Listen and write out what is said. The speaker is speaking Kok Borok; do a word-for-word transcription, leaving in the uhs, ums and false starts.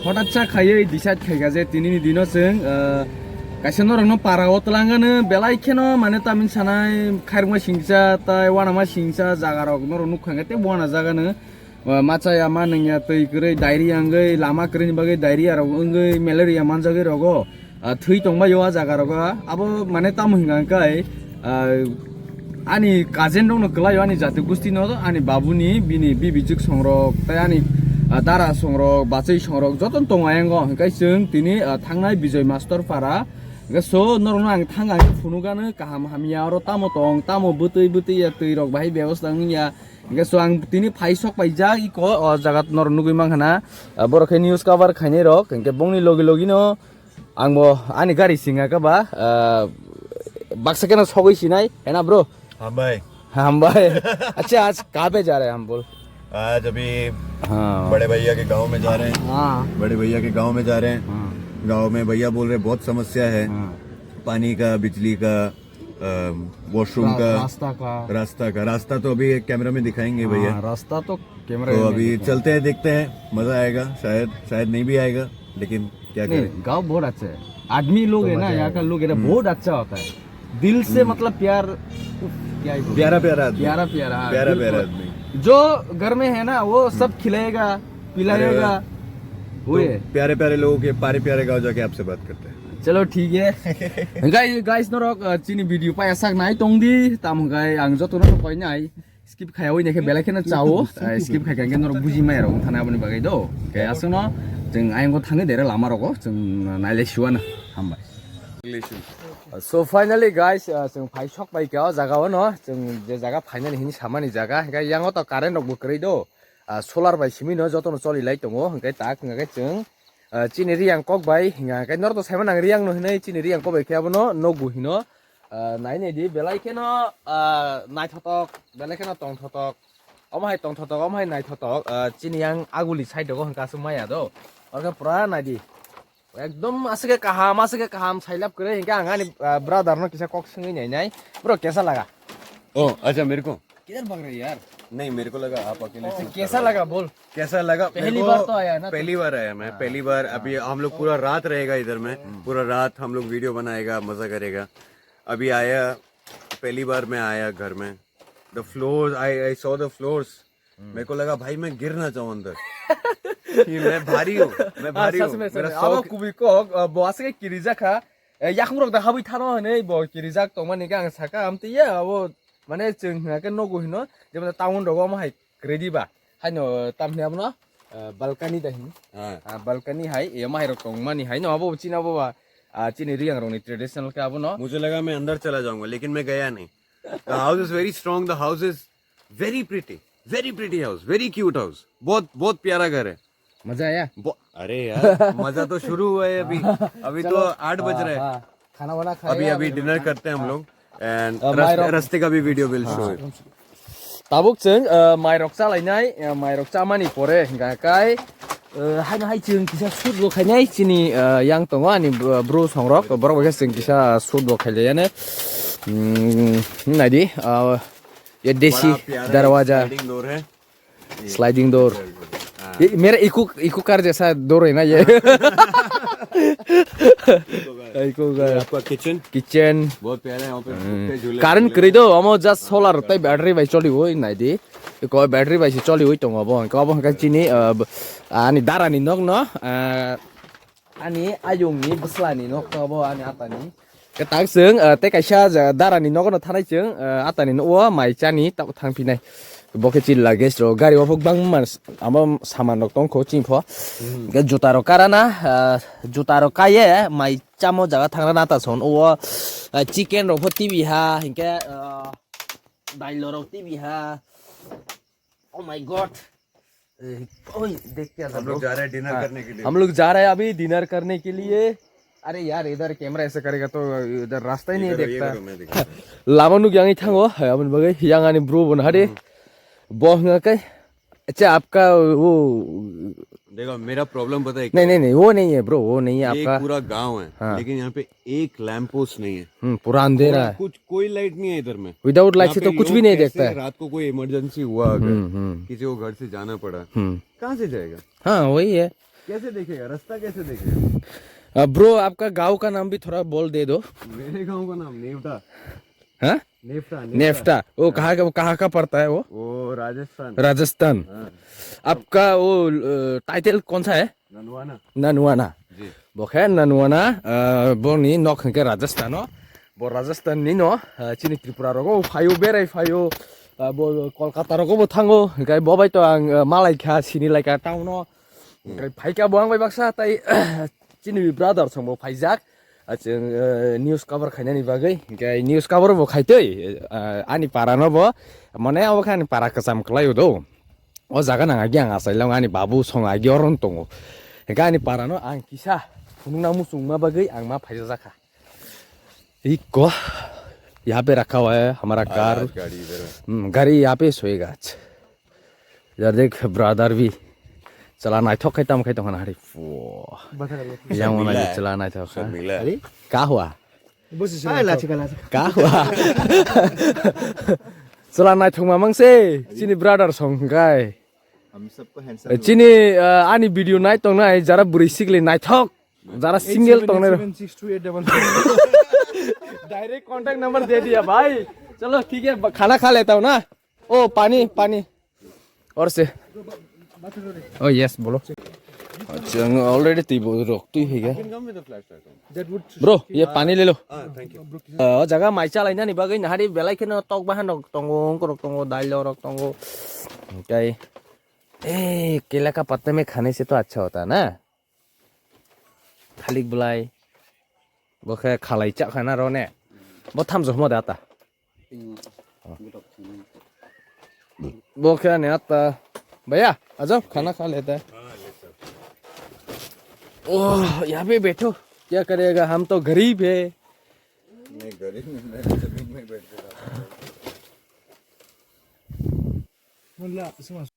Hothat sa khaiwi decide khaikha je tinini dino chwng, ah, kaisa norokno para o twlangano belai kheno mane tamni sanai khairokma singsa tai uanama singsa jaga rok norok nukha khe tei uana jagano, ah, machaya ma nungya twi kwrwi diarrhea wngwi lama kwrwini bagwi diarrhea rok wngwi malaria manjagwi rogo. Ah, thwi tongbaio ah jaga rogo. Abo mane tamo hinga hwnkhe, ah, ani cousin rokno kwlaio, ani jati gusti no, ani babuni, bini bibichwk songrok, tei ani, ah, dara songrok, bachwi songrok, jotono tongo ayango. Hwnkhe chwng tini, ah, thangnai Bijoy Master Para. Hwnkhe so norokno ang thang ang phunukgano kaham hamya oro tamo tong, tamo bwtwi bwtwi ya twi rok bahai bebosta wngya. Hwnkhe so ang tini phai sok paijak iko o jaga norok nugwi mankha na. Ah, borok khe news cover khainai rok, hwnkhe bongni logi logi no Ang bo ani gari singa ka ba, ah, baksa kena sogwi sinai, hai na bro? हाँ भाई। हाँ भाई। अच्छा, आज कहाँ पे जा रहे हैं हम बोल? आज अभी हाँ। बड़े भैया के गांव में जा रहे हैं। हाँ। बड़े भैया के गांव में जा रहे हैं। हाँ। गांव में भैया बोल रहे बहुत समस्या है। हाँ। पानी का, बिजली का, अ, वॉशरूम रा-, का, रास्ता का। रास्ता का। रास्ता तो अभी एक कैमरा में दिखाएंगे भैया। हाँ, रास्ता तो कैमरा तो में अभी दिखाएंगे। चलते हैं, देखते हैं, मजा आएगा, शायद, शायद नहीं भी आएगा, लेकिन क्या नहीं, करें? गांव बहुत अच्छा है, आदमी लोग तो है ना, मजा यहाँ आएगा। का लोग है ना, हम्म। बहुत अच्छा होता है, दिल से हम्म। मतलब प्यार, उफ, क्या ही बोलूं। प्यारा प्यारा आदमी। प्यारा प्यारा, हाँ, प्यारा प्यारा बिल्कुल। आदमी। जो घर में है ना, वो सब हम्म। खिलाएगा, पिलाएगा, अरे वाह। वो तो है। प्यारे प्यारे लोगों के प्यारे प्यारे गांव जाके आपसे बात करते हैं। Chalo, thik e. Hwnkhe guys, norok, uh, chini video paya sak nai tong di. Tamo hwnkhe ang jotono koi nai. Skip khaya oi naikhe belai kheno chao. Uh, skip khai khe norok buji maya rok thana aboni bagwi do. Khe aswkno chwng ayang o thangwi dere lama rogo. Chwng nailai suana. Hambai. Uh, so finally guys, uh, chwng phai sok bai khe o jaga o no. Chwng je jaga phainani hini samani jaga. Hwnkhe yang o to current rok bo kwrwi do. Ah, solar bai simi no jotono choli lai tongo, hwnkhe tak hwnkhe chwng, ah, chini Riyang kok bai, hwnkhe norok to saimano ang Riyang no hinwi, chini Riyang kok bai khe abono nogo hino, ah, nai nai di belai kheno, ah, naithotok, belai kheno tongthotok, omo hai tongthotok, omo hai naithotok, ah, chini yang aguli side rogo hwnkhe aswk maya do, oro khe pura nai di. Ekdom aswk khe kaham, aswk khe kaham, sailap kwrwi hinkhe ang ani, ah, brother no kisa kok swngwi nainai. Bro, kaisa laga? Oh, acha, mere ko? Kidhar bhag rahe yaar? Nahi, mere ko laga aap akele shoot kar rahe ho. Kaisa laga, bol. Kaisa laga? Pehli baar to aaya na, pehli baar aaya main, pehli baar. Abhi hum log pura raat rahega idhar mein, pura raat hum log video banayega, maza karega. Abhi aaya, pehli baar main aaya ghar mein. The floors, I, I saw the floors. Hmm. मेरे को लगा, भाई, मैं गिर ना जाऊं अंदर। कि मैं भारी हूँ, मैं भारी हूँ। Ah, sach mein, sach mein. Mera shauq. Abo kubui kok, ah, bo aswk khe kirijak kha. Eh, yakung rok da habwi thano hinwi bo kirijak tongmani khe ang sakha, amtwi ya, abo, mane, chwng hwnkhe nogo hino, jemon town rogo omo hai kwrwi diba. Haino, tam hini abono, eh, balcony da hini. Ah. Ah, balcony hai, eh, omo hai rok tongmani haino, abo chini abo ba, ah, chini Riyang rokni traditional khe abono. मुझे लगा मैं अंदर चला जाऊंगा, लेकिन मैं गया नहीं। The house is very strong, the house is very pretty, very pretty house, very cute house। बहुत, बहुत प्यारा घर है। मजा आया? ब-, अरे यार, मजा तो शुरू हुआ है अभी। अभी तो चलो। आठ बज रहे हैं। हाँ, खाना वाना खाएगा अभी, अभी अभी। Dinner करते हैं हम लोग। And अब रस-, मायरक रास्ते का भी video will show it। Tabuk chwng, uh, mairok chalainai, uh, mairok chamani pore hingka kai, uh, haino hai chwng kisa shoot bo khainai chini, uh, yang tongo ani bro songrok, borok bai khe chwng kisa shoot bo khailaiya ne. Hmm, naidi, uh, ये देसी दरवाजा। Sliding door है। ये मेरा Eeco, Eeco car जैसा door है ना ये। Eeco car. ये आपका किचन। किचन। बहुत प्यारा है, यहाँ पे झूले, current झूले। Kwrwi do, omo just solar tei battery bai choli oi nai di। Iko battery bai se choli oi tongo bo, hwnkhe obo hwnkhe chini, uh, ani dara ni nok no, uh, ani ayung ni bwsla ni nok to bo ani ata ni. Kwtak chwng, ah, tei kaisa ja-, dara ni nogo no thanai chwng, ah, ata ni nogo mai chani tabuk thang phinai. Bo khe chini luggage rok gari o phok bangma s-, amo saman rok tong kho chini pho. Hmm. Hwnkhe juta rok kara na, ah, juta rok kaiye mai chamo jaga thangra na ta son o, ah, chicken rok pho tibi ha, hwnkhe, ah, dailo rok tibi ha. Oh my God. ए, ओए, देख क्या हम लोग जा रहे हैं dinner करने के लिए। हम लोग जा रहे हैं अभी dinner करने के लिए। अरे यार, इधर कैमरा ऐसे करेगा तो इधर रास्ता ही नहीं देखता। Lama nuk yang i thango, hai, aboni bagwi yang ani bro bo na hade. Hmm. Bo hwnga kai, "अच्छा, आपका वो" देखो, मेरा problem पता है क्या है? नहीं, नहीं, नहीं, वो नहीं है bro, वो नहीं है आपका। ये पूरा गांव है, हाँ। लेकिन यहाँ पे एक लैंप पोस्ट नहीं है। हम्म, पूरा अंधेरा है। कुछ, कोई लाइट नहीं है इधर में। Without light से तो कुछ भी नहीं देखता है। रात को कोई इमरजेंसी हुआ अगर, हम्म, हम्म। किसी को घर से जाना पड़ा, हम्म। कहाँ से जाएगा? हाँ, वही है। कैसे देखेगा, रास्ता कैसे देखेगा? ब्रो, आपका गांव का नाम भी थोड़ा बोल दे दो। मेरे गांव का नाम नेवटा। हाँ? नेवटा, नेवटा। नेवटा। वो कहाँ का, कहाँ का पड़ता है वो? वो राजस्थान। राजस्थान। हाँ। आपका वो टाइटल कौन सा है? Nanwana. Nanwana. Ji. Bo khe Nanwana, ah, boni nok hwnkhe Rajasthan o. Bo Rajasthan ni no, ah, chini Tripura rogo phaio, berai phaio, ah, bo Kolkata rogo bo thango. Hwnkhe bo bai to ang, ah, malai kha, sini lai kha town o. Hwnkhe phai kha bo ang bai baksa tai chini brother song bo phaijak. Ah, chwng, ah, news cover khainani bagwi. Hwnkhe news cover bo khaitwi, ah, ani para no bo. Mane abo khe ani para kwcham kwlai o do. O jaga nang agi ang achai lang ani babu song agi oron tongo. Hingke ani para no ang kisa phunukna muchungma bagwi ang ma phaijak kha. Iko, yaha pe rakha hua hai hamara car. Aaj gaadi idhar hai. Hmm, gari yaha pe soyega aaj. Idhar dekh brother bhi. Chala naithok khai tam khai tong khana hari. Phuo. Yang wana chala naithok kha. Sharmila. Are? Kya hua? Bus is Ah, right. La chika, la chika. Kya hua? Chala naithok ma mang se. Chini brother song kai. Hum sabko handsome Eh, chini, uh, ani video nai tong nai jara bwrwi sikli naithok. Jara single tong nai. Eight seven eight seven six two eight double five. Direct contact number de diya bhai. Chalo, theek hai, ba-, khana kha leta hu na. Oh, pani, pani. Aur se. Oh, yes, bolo. Acha, already twi bo rok twi hai ga. That would Bro, ye pani le lo. Ah, thank you. Ah, o jaga mai chalai nani bagwi nahari belai kheno tok bahan rok tongo, ongko rok tongo, dailo rok tongo. Hingkai, eh, kela ka patta mein khane se to acha hota na. Thalik bwlai. Bo khe khalai chak kha na ro ne. Bo tham jomo da ta. Bo khe ani atta. भैया, आ जाओ, खाना खा लेते हैं। ओह, यहाँ पे बैठो, क्या करेगा, हम तो गरीब है। नहीं, गरीब नहीं, मैं तो जमीन में बैठ के खाता हूँ। Wala, suma,